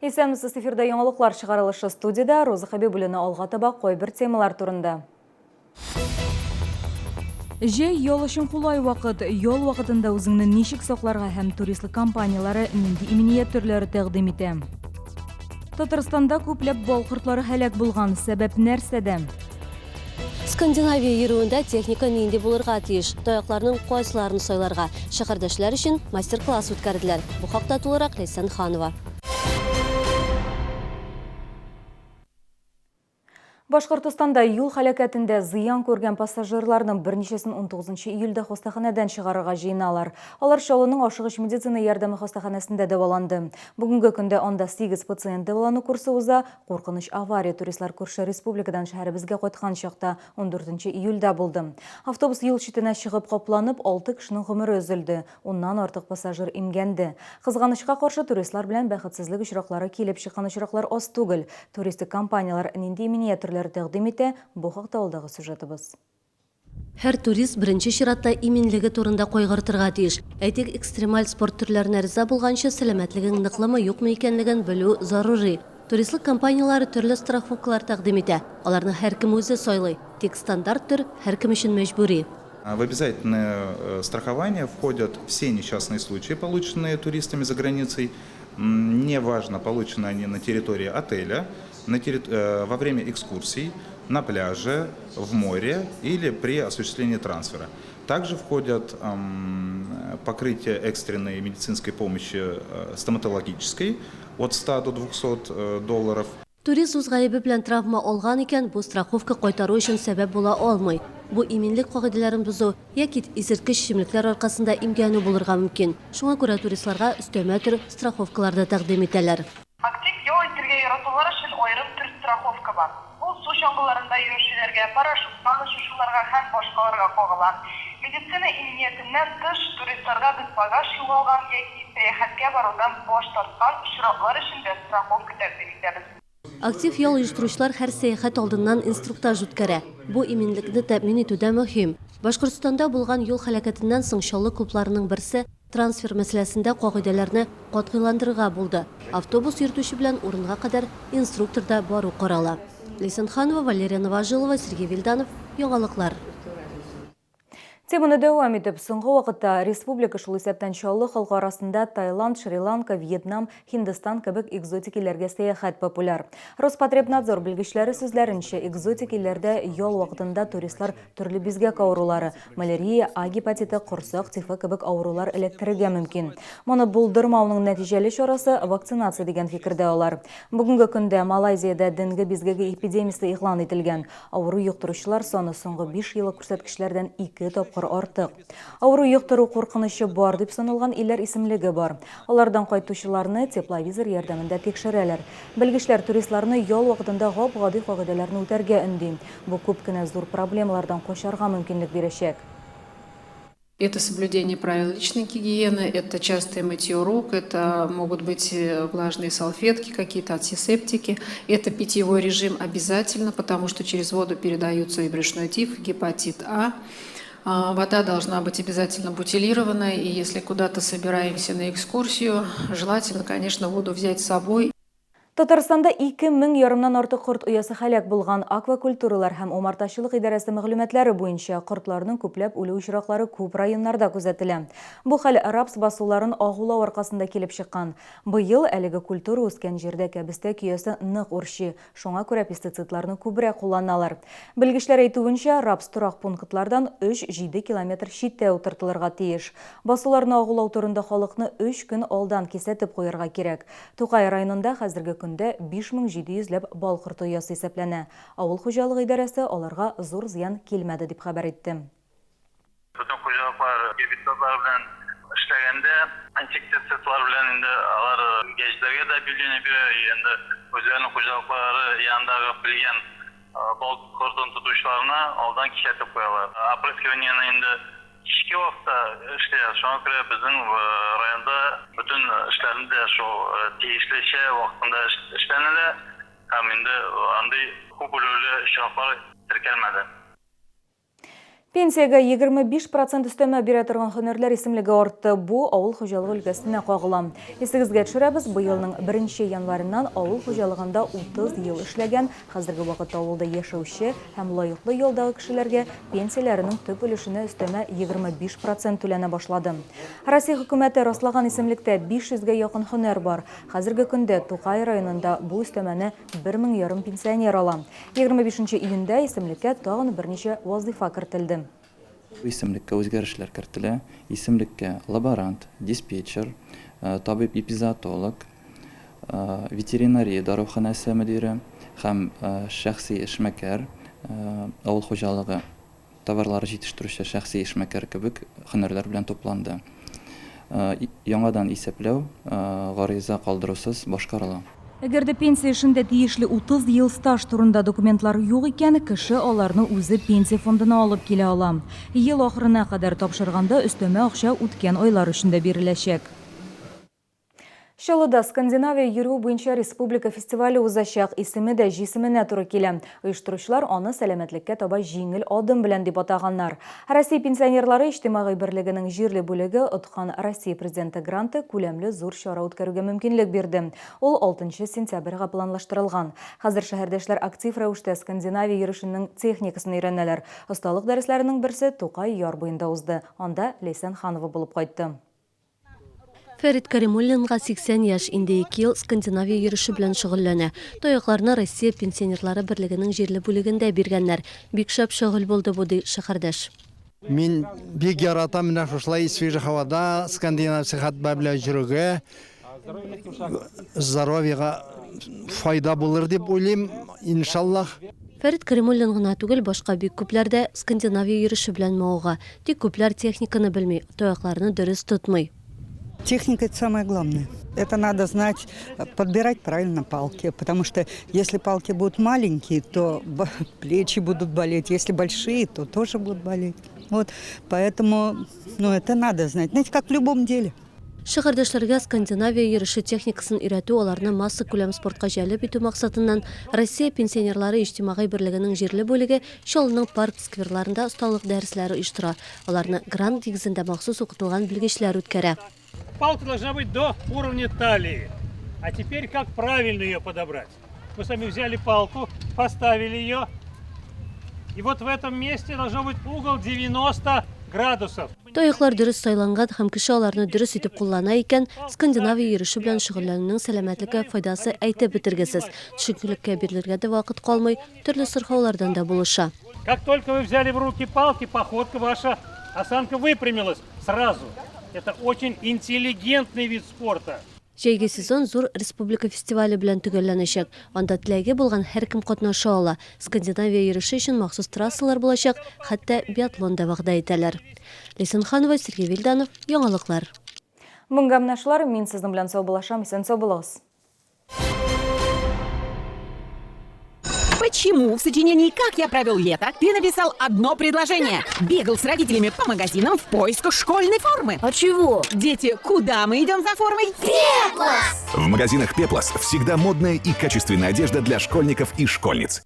Исәнмесез, эфирда яңалыклар чыгарылышы студиядә Роза Хәбибуллина алга таба кайбер темалар турында. Җәй ял өчен кулай вакыт. Ял вакытында үзеңне ничек сакларга һәм туристлык компанияләре нинди иминият төрләре тәкъдим итә? Татарстанда күпләп бал кортлары һәлак булган. Сәбәп нәрсәдә? Скандинавия йөрүендә техника нинди булырга тиеш? Таякларның кайсыларын сайларга? Шәһәрдәшләр өчен мастер-класс үткәрделәр. Бу хакта тулырак Ләйсән Ханова. Башкортостанда юл һәлакәтендә зыян күргән пассажирларның берничәсен 19 июльдә хастаханәдән чыгарырга җыеналар. Алар Чаллының ашыгыч медицина ярдәме хастаханәсендә дәваланды. Бүгенге көндә анда 8 пациент дәвалану курсы уза. Куркыныч авария туристлар күрше республикадан шәһәребезгә кайткан чакта 14 июльдә булды. Автобус юл читенә чыгып капланып, 6 кешенең гомере өзелде. Уннан артык пассажир имгәнде. Кызганычка каршы, туристлар белән бәхетсезлек очраклары килеп чыккан очраклар аз түгел. Туристик компанияләр нинди иминият төрләре тәкъдим итә, бу хакта алдагы сюжетыбыз. Һәр турист беренче чиратта иминлеге турында кайгыртырга тиеш. Әйтик, экстремаль спорт төрләренә риза булганчы, сәламәтлегең ныклымы-юкмы икәнлеген белү зарури. Туристлык компанияләре төрле страховкалар тәкъдим итә. Аларны һәркем үзе сайлый. Тик стандарт төр һәркем өчен мәҗбүри. В обязательное страхование входят все несчастные случаи, полученные туристами за границей. Неважно, получены они на территории отеля, на терри... во время экскурсий, на пляже, в море или при осуществлении трансфера. Также входят покрытие экстренной медицинской помощи стоматологической от 100 до 200 долларов. Турист үз гаебе белән травма алган икән, бу страховка кайтару өчен сәбәп була алмый. Бу иминлек кагыйдәләрен бозу яки исерткеч эчемлекләр аркасында имгәнү булырга мөмкин. Шуңа күрә туристларга өстәмә төр страховкалар да тәкъдим итәләр. Актив ял итәргә яратулар өчен аерым төр страховка бар. Ул су чаңгыларында йөрүчеләргә, парашюттан очучыларга һәм башкаларга кагыла. Медицина иминиятеннән тыш, туристларга без багаж югалган яки сәяхәткә барудан баш тарткан очраклар өчен дә страховка тәкъдим итәбез. Актив ял оештыручылар һәр сәяхәт алдыннан инструктаж үткәрә. Бу иминлекне тәэмин итүдә мөһим. Башкортстанда булган юл һәлакәтеннән соң Чаллы клубларының берсе трансфер мәсьәләсендә кагыйдәләрне катгыйландырырга булды. Автобус йөртүче белән урынга кадәр инструктор да бару карала. Ләйсән Ханова, Валерия Новожилова, Сергей Вильданов, Яңалыклар. Теманы дәвам итеп, соңгы вакытта республика, шул исәптән Чаллы халкы арасында Таиланд, Шри-Ланка, Вьетнам, Һиндстан кебек экзотик илләргә сәяхәт популяр. Роспотребнадзор белгечләре сүзләренчә, экзотик илләрдә ял вакытында туристлар төрле бизгәк авырулары, малярия, А гепатиты, корсак тифы кебек авырулар эләктерергә мөмкин. Моны булдырмауның нәтиҗәле чарасы, вакцинация дигән фикердә алар. Бүгенге көндә Малайзиядә денге бизгәге эпидемиясе игълан ителгән. Авыру йоктыручылар саны соңгы биш еллык күрсәткечләрдән ике тапкыр артык. Авыру йоктыру куркынычы бар дип саналган илләр исемлеге бар. Алардан кайтучыларны тепловизор ярдәмендә тикшерәләр. Белгечләр туристларны ял вакытында гап-гади кагыйдәләрне үтәргә өнди. Бу күп кенә зур проблемалардан качарга мөмкинлек бирәчәк. Это соблюдение правил личной гигиены, это частое мытье рук, это могут быть э, влажные салфетки, какие-то антисептики, это питьевой режим обязательно, потому что через воду передаются и брюшной тиф, и гепатит А. а вода должна быть обязательно бутилированная, и если куда-то собираемся на экскурсию, желательно, конечно, воду взять с собой. Татарстанда 2 мең ярымнан артык корт оясы һәлак булган. Аквакультуралар һәм умартачылык идарәсе мәгълүматлары буенча, кортларның күпләп үлү очраклары күп районнарда күзәтелә. Бу хәл рапс басуларын агулау аркасында килеп чыккан. Быел әлеге культура үскән җирдә кәбестә көясе нык үрчи, шуңа күрә пестицидларны күбрәк кулланалар. Белгечләр әйтүенчә, рапс торак пунктлардан 3-7 километр читтә утыртылырга тиеш. Басуларны агулау турында халыкны өч көн алдан кисәтеп куярга кирәк. Тукай районында хәзерге көндә 5700 ләп бал корты оясы исәпләнә. Авыл хуҗалыгы идарәсе аларга зур зыян килмәде дип хәбәр итте. Бөтен хуҗалыклар гербицидлар белән эшләгәндә, инсектицидлар белән инде алар гәҗитләргә дә объявление бирә, и инде үзләренең хуҗалыклары янындагы белгән бал кортын тотучыларны алдан кисәтеп куялар. Опрыскиваниене инде кичке вакытта эшлиләр, шуңа күрә безнең районда бөтен эшләрне дә шул тиешлечә вакытында эшләнелә һәм инде андый күп үлүле очраклар теркәлмәде. Пенсиягә 25 процент өстәмә бирә торган һөнәрләр исемлеге артты. Бу авыл хуҗалыгы өлкәсенә кагыла. Исегезгә төшерәбез, быелның беренче январеннан авыл хуҗалыгында 30 ел эшләгән, хәзерге вакытта авылда яшәүче һәм лаеклы ялдагы кешеләргә пенсияләренең төп өлешенә өстәмә 25 процент түләнә башлады. Россия Хөкүмәте раслаган исемлектә 500 гә якын һөнәр бар. Хәзерге көндә Тукай районында бу өстәмәне бер мең ярым пенсионер ала. 25 нче июньдә исемлеккә тагын берничә вазыйфа кертелде. Бу исемлеккә үзгәрешләр кертелә. Исемлеккә лаборант, диспетчер, табиб-эпизоотолог, ветеринария даруханәсе мөдире һәм шәхси эшмәкәр, авыл хуҗалыгы товарлары җитештерүче шәхси эшмәкәр кебек һөнәрләр белән тупланды. Яңадан исәпләү гариза калдырусыз башкарыла. Әгәр дә пенсия эшендә тиешле 30 ел стаж турында документлар юк икән, кеше аларны үзе Пенсия фондына алып килә ала. Ел ахырына кадәр тапшырганда өстәмә акча үткән айлар өчен дә биреләчәк. Чаллыда Скандинавия йөрүе буенча республика фестивале узачак. Исеме дә җисеменә туры килә. Оештыручылар аны сәламәтлеккә таба җиңел адым белән дип атаганнар. Россия пенсионерлары иҗтимагый берлегенең җирле бүлеге откан Россия Президенты гранты күләмле зур чара үткәрүгә мөмкинлек бирде. Ул алтынчы сентябрьгә планлаштырылган. Хәзер шәһәрдәшләр актив рәвештә Скандинавия йөрешенең техникасын өйрәнәләр. Осталык дәресләренең берсе Тукай яр буенда узды. Анда Ләйсән Ханова булып кайтты. Фәрит Каримуллинга 80 яшь, инде ике ел Скандинавия йөреше белән шөгыльләнә. Таякларны Россия пенсионерлары берлегенең җирле бүлегендә биргәннәр. Бик шәп шөгыль булды бу, ди шәһәрдәш. Мин бик яратам менә шушылай свежий һавада скандинавский ходьба белән йөрергә. Здоровьега файда булыр дип уйлыйм, иншаллаһ. Фәрит Каримуллин гына түгел, башка бик күпләр дә Скандинавия йөреше белән мавыга. Тик күпләр техниканы белми, таякларны дөрес тотмый. Техника это самое главное. Это надо знать, подбирать правильно палки, потому что если палки будут маленькие, то плечи будут болеть, если большие, то тоже будут болеть. Вот, поэтому, ну, это надо знать. Знаете, как в любом деле. Шәһәрдәшләргә Скандинавия йөреше техникасын өйрәтү, аларны массакүләм спортка җәлеп итү максатыннан Россия пенсионерлары иҗтимагый берлегенең җирле бүлеге Чаллының парк-скверларында осталык дәресләре оештыра. Аларны грант нигезендә махсус укытылган белгечләр үткәрә. Палка должна быть до уровня талии. А теперь как правильно ее подобрать? Мы с вами взяли палку, поставили ее. И вот в этом месте должно быть угол 90 градусов. Таяклар дөрес сайланган һәм кеше аларны дөрес итеп куллана икән, Скандинавия йөреше белән шөгыльләнүнең сәламәтлеккә файдасы әйтеп бетергесез. Төшенкелеккә бирелергә дә вакыт калмый, төрле сырхаулардан да булыша. Как только вы взяли в руки палки, походка ваша, осанка выпрямилась сразу. Это очень интеллигентный вид спорта. Җәйге сезон зур республика фестивале белән төгәлләнәчәк. Анда теләге булган һәркем катнаша ала. Скандинавия йөреше өчен махсус трассалар булачак, хәтта биатлон да вәгъдә итәләр. Ләйсән Ханова, Сергей Вильданов, Яңалыклар. Бүгенгә менә шулар. Мин сезнең белән саубуллашам. Исән-сау булыгыз. Почему в сочинении «Как я провел лето» ты написал одно предложение? Бегал с родителями по магазинам в поисках школьной формы. А чего? Дети, куда мы идем за формой? Пеплос! В магазинах Пеплос всегда модная и качественная одежда для школьников и школьниц.